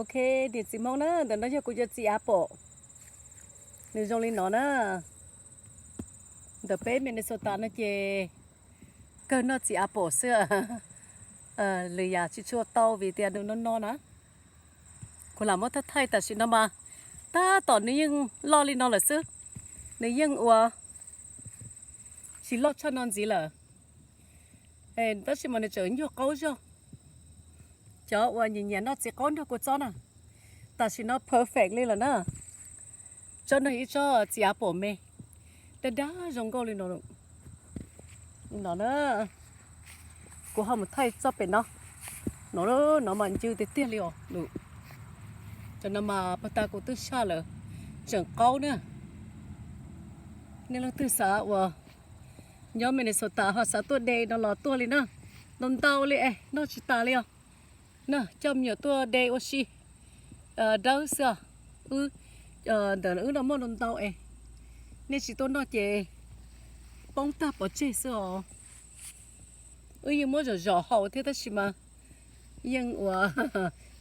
Ok, niam txiv Hmoob na, ntawm no yog kuv cov txiv apple, nws zoo li no na. Ntawm peb Minnesota no ces kawg noj txiv apple xwb, lwm yam tsis tshua tau vim tias nws no no na. Kuv lam muab thaij thaij tam sim no mas tab tom nws yeej loj li no lawm xwb, nws yeej ua tsis loj tshaj no ntxiv lawm. Tab sis mas nws tseem nyuag qaub zog. Cov uas nyiam nyiam noj txiv qaub nrog kua txob na, tam sim no perfect li lawm na. Tsob no ib tsob txiv apple me, daj daj zoo nkauj li no. No na, kuv ho mus thaij txoj pem no. No, no mas ncw tiag tiag li os. Cov no mas puag ta kuv twb saj lawm, tseem qaub na. Nej leej twg xav uas nyob Minnesota ho xav tuaj de no los tuaj li na. Ntau ntau li es noj tsis tas li os. Na, coj me nyuam tuaj de ua si dawb xwb os. Wb, ntawm wb no muaj ntau ntau es nej tsis tuaj noj ces poob tag pov tseg xwb os. Wb yeej muab zom zom haus thiab tab sis mas yeej ua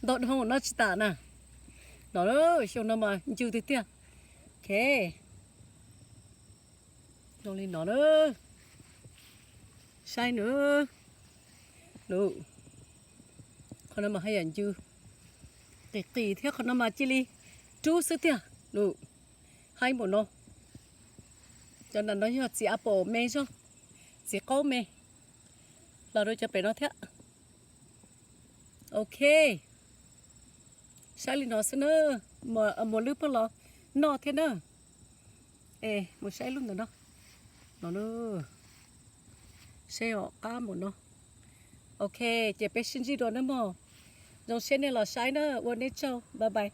ntau dhau noj tsis tas na. No, xyoo no mas ncw tiag tiag. Ok, zoo li no na. Saib nws, qhov no mas haj yam ncw qis qis thiab, qhov no mas cia li rub xwb tiag. Haib npaum no. Cov no yog txiv apple me zog, txiv qaub me. Los rau cov pem no thiab. Ok, saib li no xwb na. Muas lwb pag los noj thiab na. Es mus saib lub ntawm no. No, saib os, qab npaum no. Ok, ces peb sib ntsib dua nawb mog. Zoo siab nej los saib na, ua nej tsaug, bye bye.